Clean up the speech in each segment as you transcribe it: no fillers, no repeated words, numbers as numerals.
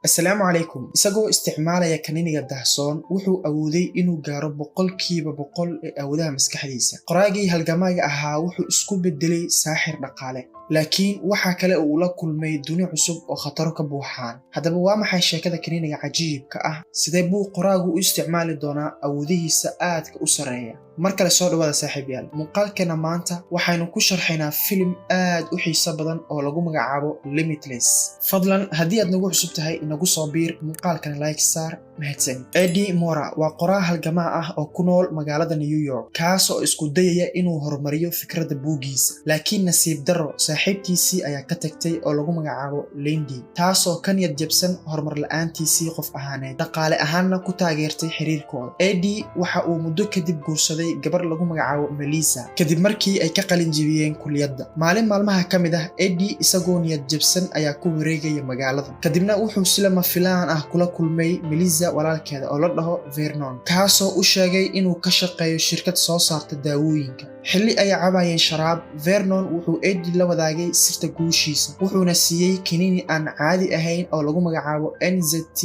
Asalaamu calaykum. Isagoo isticmaalaya kaniiniga dahsoon, wuxuu awooday inuu gaaro 100% ee awoodaha maskaxdiisa. Qoraagii halgamaaga ahaa wuxuu isku bedelay saaxir dhaqaale, laakiin waxa kale oo uu la kulmay duni cusub oo khataro ka buuxaan. Haddaba, waa maxay sheekada kaniiniga cajiibka ah? Sidee buu qoraagu u isticmaali doonaa awoodihiisa aadka u sarreeya? Mar kale soo dhawaada, saaxiibyaal. Muuqaalkeena maanta waxaynu ku sharxaynaa filim aad u xiiso badan oo lagu magacaabo Limitless. Fadlan, haddii aad nagu cusub tahay, inagu soo biir, muuqaalkana like saar. Mahadsan. Eddie Mora waa qoraa halgamaa ah oo ku nool magaalada New York, kaas oo isku dayaya inuu horumariyo fikradda buuggiisa. Laakiin nasiib darro, saaxiibtiisii ayaa ka tagtay oo lagu magacaabo Lindy, taasoo ka niyad jabsan horumar la'aantiisii qof ahaaneed, dhaqaale ahaanna ku taageertay xiriirkooda. Eddie waxa uu muddo kadib guursaday gabar lagu magacaabo Melissa, kadib markii ay ka qalin jibiyeen kuliyadda. Maalin maalmaha ka mid ah, Eddie isagoo niyad jabsan ayaa ku wareegaya magaalada. Kadibna wuxuu si lama filaan ah kula kulmay Melissa walaalkeeda oo la dhaho Vernon, kaasoo u sheegay inuu ka shaqeeyo shirkad soo saarta daawooyinka. Xilli ay cabayeen sharaab, Vernon wuxuu Eddie la wadaagay sirta guushiisa, wuxuuna siiyey kiniini aan caadi ahayn oo lagu magacaabo NZT.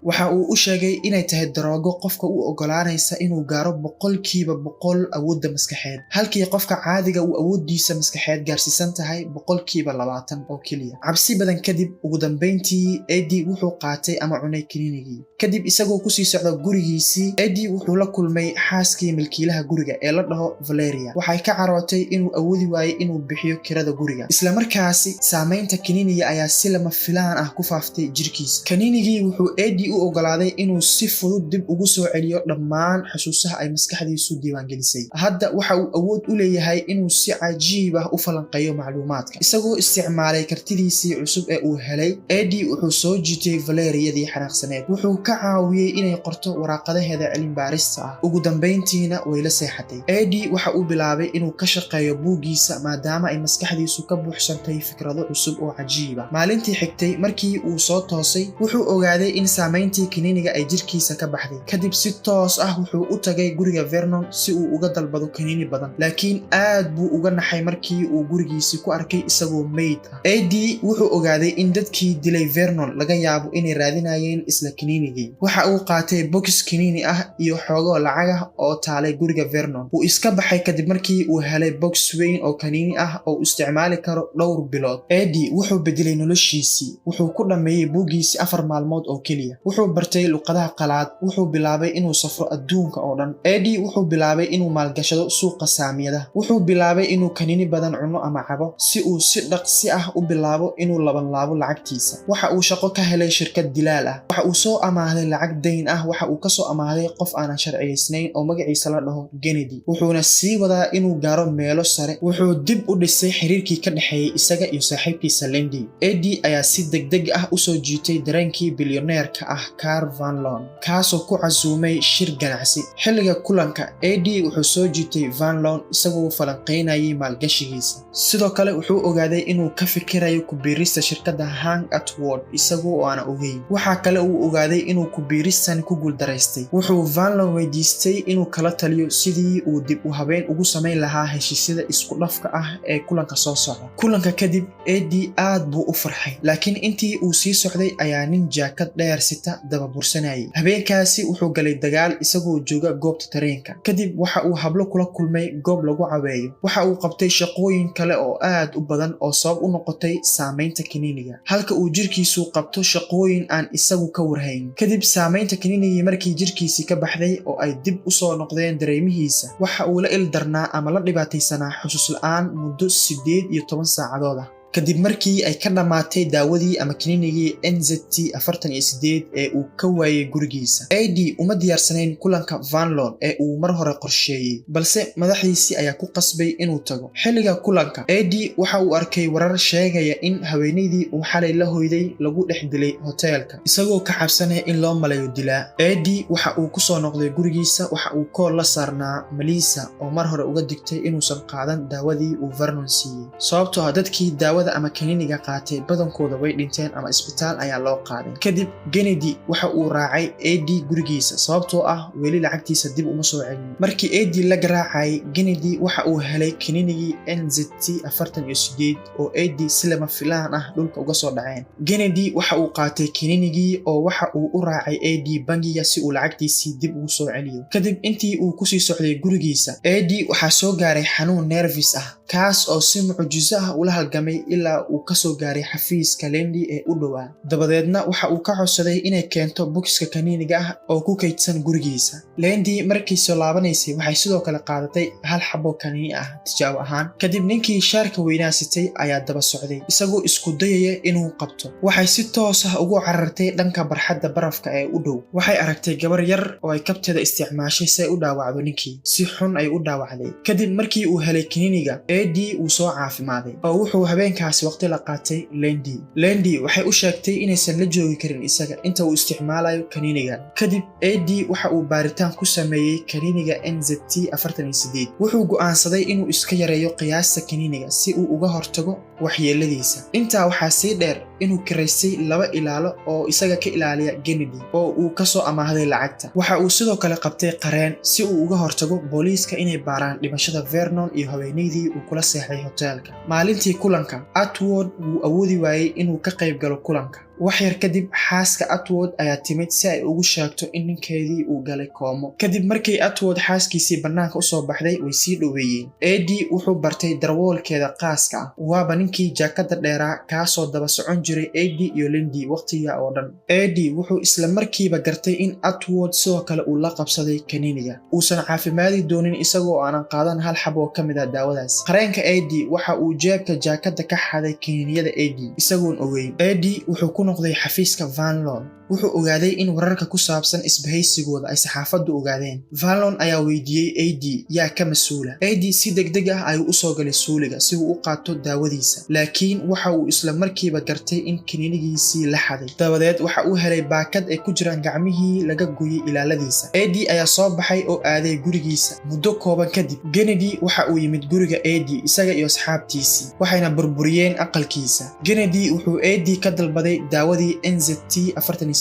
Waxa uu u sheegay inay tahay daroogo qofka u ogolaanaysa inuu gaaro 100% awoodda maskaxeed, halkii qofka caadiga uu awooddiisa maskaxeed gaarsiisan tahay 20% oo keliya. Cabsi badan kadib, ugu dambeyntii Eddie wuxuu qaatay ama cunay kiniinigii. Kadib, isagoo kusii socda gurigiisii, Eddie wuxuu la kulmay xaaskii milkiilaha guriga ee la dhaho Valeria. Waxay ka carootay inuu awoodi waayey inuu bixiyo kirada guriga. Isla markaasi saamaynta kaniiniga ayaa si lama filaan ah ku faaftay jirkiisa. Kaniinigii wuxuu Eddie u ogolaaday inuu si fudud dib ugu soo celiyo dhammaan xusuusaha ay maskaxdiisu diiwaangelisay. Hadda waxa uu awood u leeyahay inuu si cajiib ah u falanqeeyo macluumaadka. Isagoo isticmaalay kartidiisii cusub ee uu helay, Eddie wuxuu soo jiitay Valeriyadii xanaaqsaneed. Wuxuu ka caawiyey inay qorto waraaqadaheeda cilmibaarista ah. Ugu dambayntiina way la seexatay. Eddie waxa uu bilaabay inuu ka shaqeeyo buuggiisa, maadaama ay maskaxdiisu ka buuxsantay fikrado cusub oo cajiib ah. Maalintii xigtay, markii uu soo toosay, wuxuu ogaaday in saamayntii kaniiniga ay jirkiisa ka baxday. Kadib si toos ah wuxuu u tagay guriga Vernon si uu uga dalbado kaniini badan, laakiin aad buu uga naxay markii uu gurigiisii ku arkay isagoo meyd ah. Eddie wuxuu ogaaday in dadkii dilay Vernon laga yaabo inay raadinayeen isla kaniinigii. Waxa uu qaatay box kaniini ah iyo xoogoo lacag ah oo taalay guriga Vernon. Wuu iska baxay kadib markii uu helay box weyn oo kaniini ah oo uu isticmaali karo dhowr bilood. Eddie wuxuu bedelay noloshiisii. Wuxuu ku dhammeeyey buuggiisii 4 maalmood oo keliya. Wuxuu bartay luqadaha qalaad. Wuxuu bilaabay inuu safro adduunka oo dhan. Eddie wuxuu bilaabay inuu maalgashado suuqa saamiyada. Wuxuu bilaabay inuu kaniini badan cuno ama cabo si uu si dhaqsi ah u bilaabo inuu labanlaabo lacagtiisa. Waxa uu shaqo ka helay shirkad dilaal ah. Waxa uu soo amaahday lacag dayn ah. Waxa uu kasoo amaahday qof aanan sharciyaysnayn oo magaciisa la dhaho Kennedy. Wuxuuna sii wadaa inuu gaaro meelo sare. Wuxuu dib u dhisay xiriirkii ka dhexeeyey isaga iyo saaxiibkiisa Lindy. Eddie ayaa si degdeg ah usoo jiitay dareenkii bilyoneerka ah Car Vanlon, kaasoo ku casuumay shir ganacsi. Xilliga kulanka, Eddie wuxuu soo jiitay Vanlon isagoo falanqeynayay maalgashigiisa. Sidoo kale wuxuu ogaaday inuu ka fikirayo ku biirista shirkadda Hang Atward isagoo oo aan ogeyn. Waxaa kale uu ogaaday inuu ku biiristan ku guuldaraystay. Wuxuu Vanlon weydiistay inuu kala taliyo sidii uu dib u habeyn ugu samayn lahaa heshiisyada isku dhafka ah ee kulanka soo socda. Kulanka kadib, Eddie aad buu u farxay, laakiin intii uu sii socday ayaa nin jaakad dheer sita dababursanayay. Habeenkaasi wuxuu galay dagaal isagoo jooga goobta tareenka. Kadib waxa uu hablo kula kulmay goob lagu caweeyo. Waxa uu qabtay shaqooyin kale oo aad u badan oo sabab u noqotay saamaynta kaniiniga, halka uu jirkiisu qabto shaqooyin aan isagu ka warhayn. Kadib saamaynta kaniinigii markii jirkiisii ka baxday oo ay dib u soo noqdeen dareemihiisa, waxa uu la ildarnaa ama la dhibaataysanaa xusuus la'aan muddo 18 saacadood ah, kadib markii ay ka dhammaatay daawadii ama kaniinigii NZT 48 ee uu ka waayey gurigiisa. Eddie uma diyaarsanayn kulanka Vanlon ee uu mar hore qorsheeyey, balse madaxdiisii ayaa ku qasbay inuu tago. Xilliga kulanka, Eddie waxa uu arkay warar sheegaya in haweenaydii uu xalay la hoyday lagu dhex dilay hoteelka. Isagoo ka cabsanaya in loo malayo dilaa, Eddie waxa uu kusoo noqday gurigiisa. Waxa uu kool la saarnaa Melissa oo mar hore uga digtay inuusan qaadan daawadii uu Vernon siiyey, sababtoo ah dadkii daawada Daawada ama kaniiniga qaatay badankooda way dhinteen ama isbitaal ayaa loo qaaday. Kadib Kennedy waxa uu raacay Eddie gurigiisa, sababtoo ah weli lacagtiisa dib uma soo celin. Markii Eddie la garaacayay, Kennedy waxa uu helay kaniinigii NZT 48 oo Eddie si lama filaan ah dhulka uga soo dhaceen. Kennedy waxa uu qaatay kaniinigii oo waxa uu u raacay Eddie bangiga si uu lacagtiisii dib ugu soo celiyo. Kadib intii uu kusii socday gurigiisa, Eddie waxaa soo gaaray xanuun nervous ah, kaas oo si mucjiso ah ula halgamay ilaa uu kasoo gaaray xafiiska Lendi ee u dhowaa. Dabadeedna waxa uu ka codsaday inay keento bokiska kaniiniga ah oo ku kaydsan gurigiisa. Lendi markii soo laabanaysay waxay sidoo kale qaadatay hal xabo kaniini ah tijaabo ahaan. Kadib ninkii shaarka weynaa sitay ayaa daba socday isagoo isku dayaya inuu qabto. Waxay si toos ah ugu carartay dhanka barxadda barafka ee u dhow. Waxay aragtay gabar yar oo ay kabteeda isticmaashay si ay u dhaawacdo ninkii. Si xun ay u dhaawacday. Kadib markii uu helay kaniiniga, Eddie wuu soo caafimaaday oo wuxuu habeenkaasi waqti la qaatay Lendi. Lendi waxay u sheegtay inaysan la joogi karin isaga inta uu isticmaalayo kaniinigan. Kadib Eddie waxa uu baaritaan ku sameeyey kaniiniga NZT 48. Wuxuu go'aansaday inuu iska yareeyo qiyaasta kaniiniga si uu uga hortago waxyeeladiisa. Intaa waxaa sii dheer inuu kiraystay laba ilaalo oo isaga ka ilaaliya Kennedy oo uu kasoo amaahday lacagta. Waxa uu sidoo kale qabtay qareen si uu uga hortago booliiska inay baaraan dhimashada Vernon iyo haweeneydii uu kula seexday hoteelka. Maalintii kulanka, Atwood wuu awoodi waayey inuu ka qayb galo kulanka. Wax yar kadib xaaska Atwood ayaa timid si ay ugu sheegto in ninkeedii uu galay koomo. Kadib markii Atwood xaaskiisii bannaanka usoo baxday, way sii dhoweeyeen. Eddie wuxuu bartay darwoolkeeda qaaska ah, waaba ninkii jaakada dheeraa, kaasoo daba socon jiray Eddie iyo Lindy waqtiga oo dhan. Eddie wuxuu isla markiiba gartay in Atwood sidoo kale uu la qabsaday kaniiniga, uusan caafimaadi doonin isagoo aanan qaadan hal xab oo ka mid ah daawadaas. Qareenka Eddie waxa uu jeebka jaakada ka xaday kaniiniyada Eddie isagoon ogeyn. Eddie wuxuu ku noqday xafiiska Vanlon. Wuxuu ogaaday in wararka ku saabsan isbahaysigooda ay saxaafaddu ogaadeen. Vanlon ayaa weydiiyey Eddie yaa ka mas-uula. Eddie si degdeg ah ayuu usoo galay suuliga si uu u qaato daawadiisa, laakiin waxa uu isla markiiba gartay in kaniinigiisii la xaday. Dabadeed waxa uu helay baakad ay ku jiraan gacmihii laga gooyey ilaaladiisa. Eddie ayaa soo baxay oo aaday gurigiisa. Muddo kooban kadib, Kennedy waxa uu yimid guriga Eddie isaga iyo asxaabtiisii, waxayna burburiyeen aqalkiisa. Kennedy wuxuu Eddie ka dalbaday daawadii NZT 48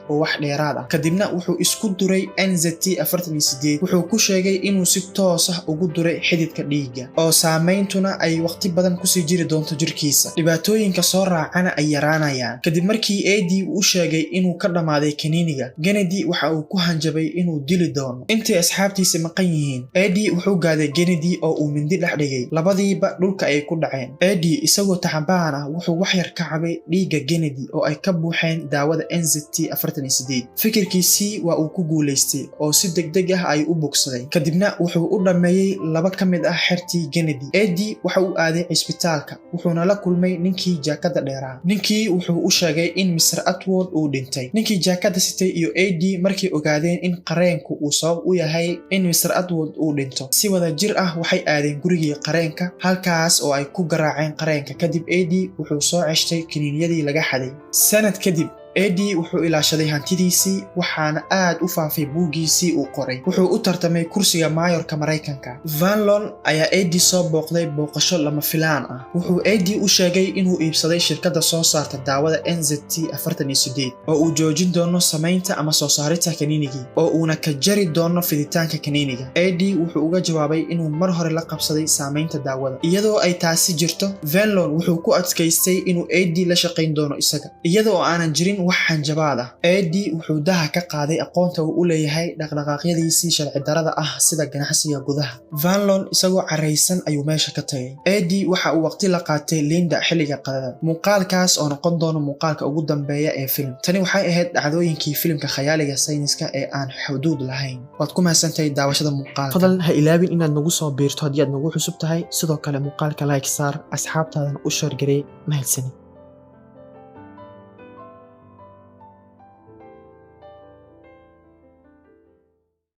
oo wax dheeraad ah. Kadibna wuxuu isku duray NZT 48. Wuxuu ku sheegay inuu si toos ah ugu duray xididka dhiigga oo saameyntuna ay waqti badan kusii jiri doonto jirkiisa, dhibaatooyinka soo raacana ay yaraanayaan. Kadib markii Eddie uu u sheegay inuu ka dhammaaday kaniiniga, Kennedy waxa uu ku hanjabay inuu dili doono intay asxaabtiisa maqan yihiin. Eddie wuxuu gaaday Kennedy oo uu mindi dhex dhigay. Labadiiba dhulka ayay ku dhaceen. Eddie isagoo taxabaan ah wuxuu wax yar ka cabay dhiigga Kennedy oo ay ka buuxeen daawada NZT 48. Fikirkiisii waa uu ku guulaystay oo si degdeg ah ayuu u bogsaday. Kadibna wuxuu u dhammeeyey laba ka mid ah xertii Kennedy. Eddie waxa uu aaday cisbitaalka, wuxuuna la kulmay ninkii jaakada dheeraa. Ninkii wuxuu u sheegay in Mr Atwood uu dhintay. Ninkii jaakada sitay iyo Eddie markay ogaadeen in qareenku uu sabab u yahay in Mr Atwood uu dhinto, si wada jir ah waxay aadeen gurigii qareenka, halkaas oo ay ku garaaceen qareenka. Kadib Eddie wuxuu soo ceshtay kiniiniyadii laga xaday. Sanad kadib, Eddie wuxuu ilaashaday hantidiisii, waxaana aad u faafay buuggiisii uu qoray. Wuxuu u tartamay kursiga maayorka Maraykanka. Vanlon ayaa Eddie soo booqday booqasho lama filaan ah. Wuxuu Eddie u sheegay inuu iibsaday shirkadda soo saarta daawada NZT 48 oo uu joojin doono samaynta ama soo saarista kaniinigii oo uuna ka jari doono fiditaanka kaniiniga. Eddie wuxuu uga jawaabay inuu mar hore la qabsaday saamaynta daawada. Iyadoo ay taasi jirto, Vanlon wuxuu ku adkaystay inuu Eddie la shaqayn doono isaga, iyada oo aanan jirin wax xanjabaad ah. Eddie wuxuu daha ka qaaday aqoonta uu u leeyahay dhaqdhaqaaqyadiisii sharci darada ah sida ganacsiga gudaha. Vanlon isagoo caraysan ayuu meesha ka tagay. Eddie waxa uu waqti la qaatay Linda xilliga qadada, muuqaalkaas oo noqon doono muuqaalka ugu dambeeya ee film. Tani waxay ahayd dhacdooyinkii filimka khayaaliga sayniska ee aan xuduud lahayn. Waad ku mahadsantahay daawashada muuqaalka. Fadlan ha ilaabin inaad nagu soo biirto haddii aad nagu cusub tahay. Sidoo kale muuqaalka like saar, asxaabtaadana u share garee. Mahadsanid.